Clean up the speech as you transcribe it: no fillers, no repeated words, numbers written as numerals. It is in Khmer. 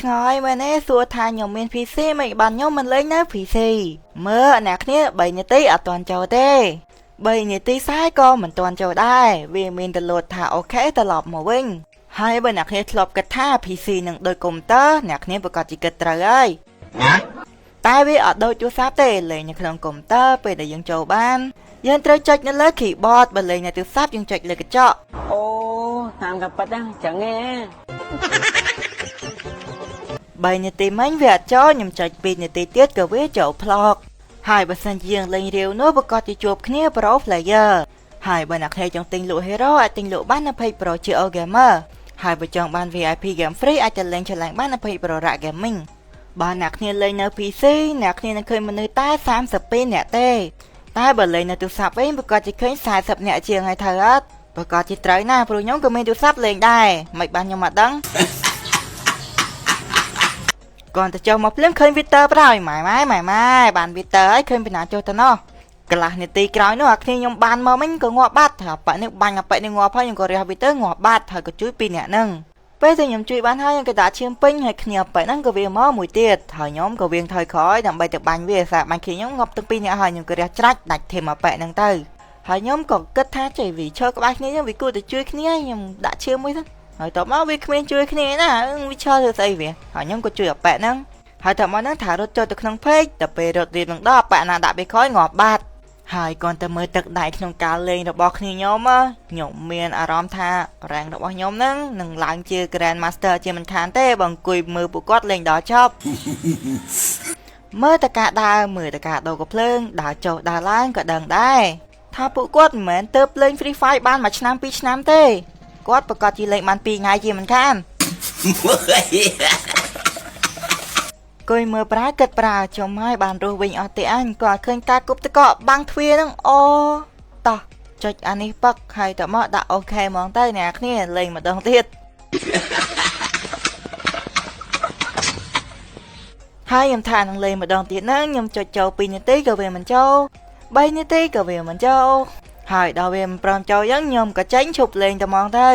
ឆ្ងល់មែនទេសួរថាខ្ញុំមាន PC មិនបានខ្ញុំមិនលេងនៅ PC មើលអ្នកគ្នា3នាទីអត់ទាន់ចូលទេ3នាទី40ក៏មិនទាន់ចូលដែរវាមានតែលោតថា OK ត្រឡប់មកវិញហើយបើអ្នកគ្នាធ្លាប់គិតថា PC នឹងដូចកុំព្យូទ័រអ្នកគ្នាប្រកាសជាគិតត្រូវហើយតែវាអត់ដូចទូរស័ព្ទទេលេងនៅក្នុងកុំព្យូទ័រពេលដែលយើងចូលបានយើងត្រូវចុចនៅលើ keyboard បើលេងនៅទូរស័ព្ទយើងចុចលើកញ្ចក់ អូតាមក៏ប៉ិតហ្នឹងចឹងឯង 3នាទីមិញវាអត់ចូលខ្ញុំចុច2នាទីទៀតក៏វាចូលផ្លកហើយបើសិនជាយើងលេងរាវនោះប្រកាសជាជួបគ្នា Pro Player ហើយបើអ្នកគ្នាចង់ទិញលក់ Hero អាចទិញលក់បាននៅ Page Pro ជា O Gamer ហើយបើចង់បាន VIP Game Free អាចទៅលេងឆ្លងបាននៅ Page Pro Rak Gaming បើអ្នកគ្នាលេងនៅ PC អ្នកគ្នានឹងឃើញមនុស្សតែ32នាក់ទេតែបើលេងនៅទូរស័ព្ទវិញប្រកាសជាឃើញ40នាក់ជាងហើយត្រូវអត់ប្រកាសជាត្រូវណាស់ព្រោះខ្ញុំក៏មានទូរស័ព្ទលេងដែរមិនបានខ្ញុំអត់ដឹងគាត់ទៅចុះមកភ្លាមឃើញវីទ័រប្រហើយម៉ែម៉ែម៉ែម៉ែបានវីទ័រហើយឃើញពីណាចុះទៅណោះកន្លះនាទីក្រោយនោះអាគ្នាខ្ញុំបានមកមិញក៏ងាប់បាត់ថាប៉នេះបាញ់អាប៉នេះងាប់ហើយខ្ញុំក៏រះវីទ័រងាប់បាត់ហើយក៏ជួយពីរនាក់ហ្នឹងពេលដែលខ្ញុំជួយបានហើយខ្ញុំក៏ដាក់ឈាមពេញហើយគ្នាប៉ហ្នឹងក៏វាមកមួយទៀតហើយខ្ញុំក៏វៀងថយក្រោយដើម្បីទៅបាញ់វាសាបាញ់គ្នាខ្ញុំងាប់ទាំងពីរនាក់ហើយខ្ញុំក៏រះច្រាច់ដាច់ធេមអាប៉ហ្នឹងទៅហើយខ្ញុំក៏គិតថាចេះវាឈើក្បែរគ្នាខ្ញុំវាគួរតែជួយគ្នាខ្ញុំដាក់ឈាមមួយទៅហើយតបមកវាគ្មានជួយគ្នាណាវាឈើធ្វើស្អីវាហើយខ្ញុំក៏ជួយអាប៉ហ្នឹងហើយតបមកហ្នឹងថារត់ចូលទៅក្នុងពេកតែពេលរត់រៀបនឹងដល់អាប៉ណាដាក់វាក្រោយងាប់បាត់ហើយគាត់ទៅមើលទឹកដៃក្នុងការលេងរបស់គ្នាខ្ញុំខ្ញុំមានអារម្មណ៍ថា rank របស់ខ្ញុំហ្នឹងនឹងឡើងជា Grand Master ជាមិនខានទេបើអង្គុយមើលពួកគាត់លេងដល់ចប់មើលតការដើរមើលតការដូរកំភ្លើងដើរចុះដើរឡើងក៏ដឹងដែរថាពួកគាត់មិនមែនទៅលេង Free Fire បានមួយឆ្នាំពីរឆ្នាំទេគាត់ប្រកាសជាលេងបាន2ថ្ងៃជាមិនខានគួយមើលប្រាគិតប្រាចុំហើយបានរស់វិញអស់ទេអញគាត់ឃើញការគប់តកបាំងទ្វារហ្នឹងអូតោះចុចអានេះពឹកហើយតមកដាក់អូខេហ្មងទៅអ្នកគ្នាលេងម្ដងទៀតហើយខ្ញុំថានឹងលេងម្ដងទៀតហ្នឹងខ្ញុំចុចចូល2នាទីក៏វាមិនចូល3នាទីក៏វាមិនចូលហើយដល់វាមិនព្រមចូលអញ្ចឹងខ្ញុំក៏ចេញឈប់លេងតែហ្មងទៅ